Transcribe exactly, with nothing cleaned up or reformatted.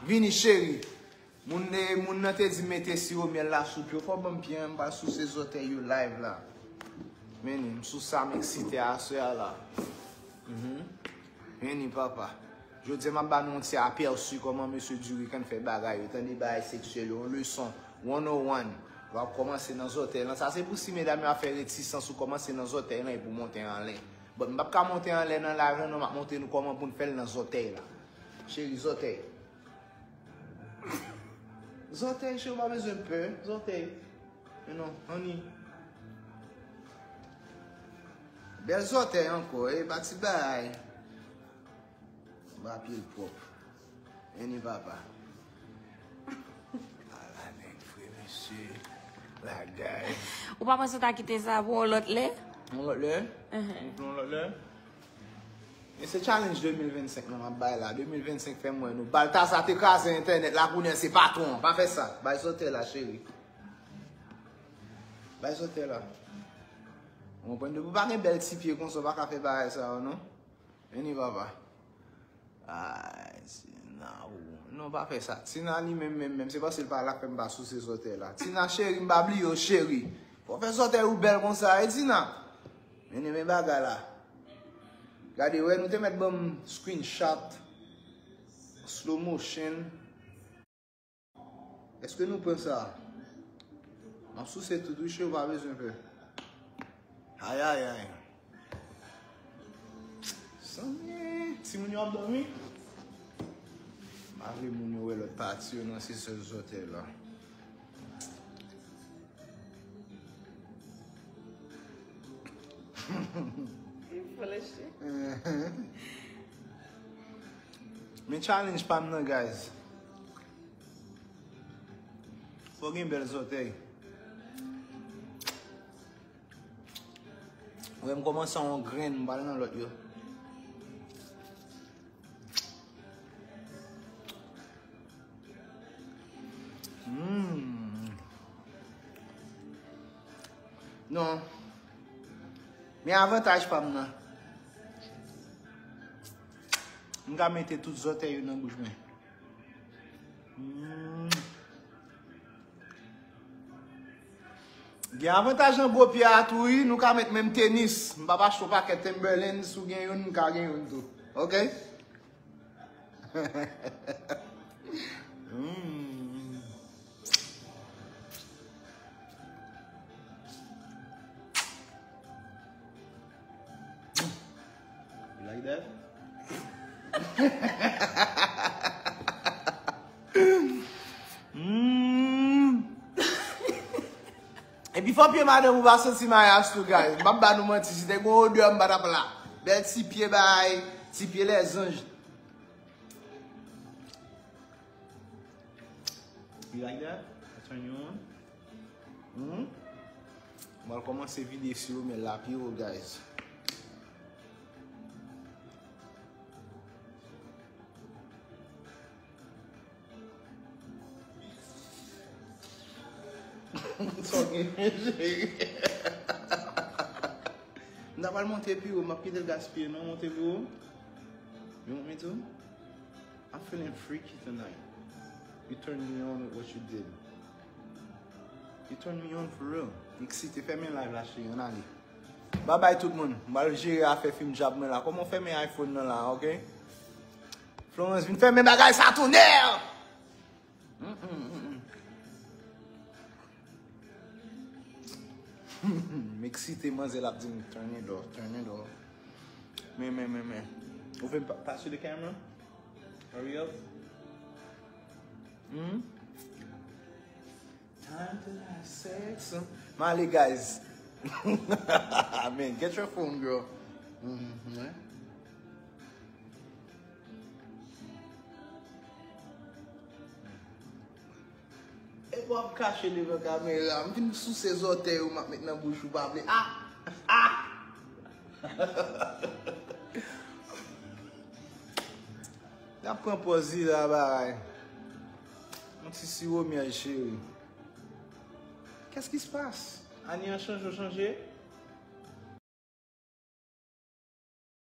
Vini, cheri. Moun, eh, moun nan te di mete siwo myèl la sou pye w. Fò ban m pye an, m pral souse zòtèy yo live la. Men, m sou sa m eksite aswè a la. Mhm. Vini, papa. Jodi a, m ap ba nou yon ti apèsi kòman mesye Durican fè bagay yo. Tande bagay seksyèl yo. Yon leson one oh one. L ap kòmanse nan zòtèy lan. Sa se pou si medam yo ap fè retisans ou kòmanse nan zòtèy lan epi w monte anlè. Bon, m p ap ka monte anlè nan live lan, non, m ap montre nou kòman pou n fè l nan zòtèy la. Cheri, zòtèy. Zòtèy, cheri, ou pa bezwen pè. Zòtèy. Men non, honey. Bèl zòtèy ankò, e pa ti bagay. Ba pye l pwòp. Vini, papa. Ala nèg vre, mesye. Bagay. Ou pa panse w ta kite sa pou yon lòt lè? Yon lòt lè? Mhm. Yon lòt lè? E se challenge de mil vennsenk lan m ap bay la. De mil vennsenk fè m wè nou. Balthazar te kraze entènèt la, kounye a se patwon an. Pa fè sa. Bay zòtèy la, cheri. Bay zòtèy la. Ou konprann? Depi w pa gen bèl ti pye konsa, w pa ka fè bagay sa yo, non. Vini, papa. Ay, Tina, ou. Non, pa fè sa. Tina li menm, menm, menm. Se paske l pa la k fè m pa souse zòtèy la. Tina, cheri, m pa bliye w, cheri. Fò fè zòtèy ou bèl konsa, e Tina. Men, men bagay la. Gade, wè, nou te mèt ban m screenshot, slow motion. Èske nou pran sa? M ap souse tout, wi, cheri, ou pa bezwen pè. Ayayay. Sanble timoun yo ap dòmi. M pa vle moun yo wè lòt pati yo nan se sèl zòtèy la. Fò lèche. Men challenge pa m nan, guys. Fò gen bèl zòtèy. Wè, m kòmanse an yon grenn, m pral nan lòt yo. Mm. Non. Men avantaj pa m nan. M ka mete tout zòtèy yo nan bouch mwen. Mm. Gen avantaj nan gwo pye a tou, wi. Nou ka met menm tenis. M p ap achte yon pakèt Timberland, si w gen youn, m ka gen youn tou. Ok? Mm. You like that? Mm. Epi fò pye madanm ou pa santi mayas tou, guys. M p ap ba nou manti, si te gen odè, m pa t ap la. Bèl ti pye bay, ti pye lèzanj. You like that? I turn you on? Hmm? M pral kòmanse vide siwo myèl la pi wo, guys. Sa w gen, cheri? M ta pral monte pi wo, m ap kite l gaspiye, non, monte pi wo. You want me to? I'm feeling freaky tonight. You turned me on with what you did. You turned me on for real. M eksite, fèmen live la, cheri, ann ale. Babay tout moun. M pral jere afè fim djab mwen la. Kòman w fèmen iPhone nan la, ok? Florence, vin fèmen bagay sa tonnerre! Mm, mm, mm, mm. M eksite, manzè l ap di m, "Turn it off, turn it off." Men, men, men, men. Ou vle pa, pass you the camera? Hurry up. Hmm? Time to have sex. M ale, guys. Man, get your phone, girl. Mhm. E w ap kache devan kamera. M fin souse zòtèy ou m ap met nan bouch ou, pa vle. Ah! Ah! N ap pran pòz li la, bagay. Yon ti siwo myèl, cheri. Qu'est-ce qui se passe? Ane an chanje, w chanje?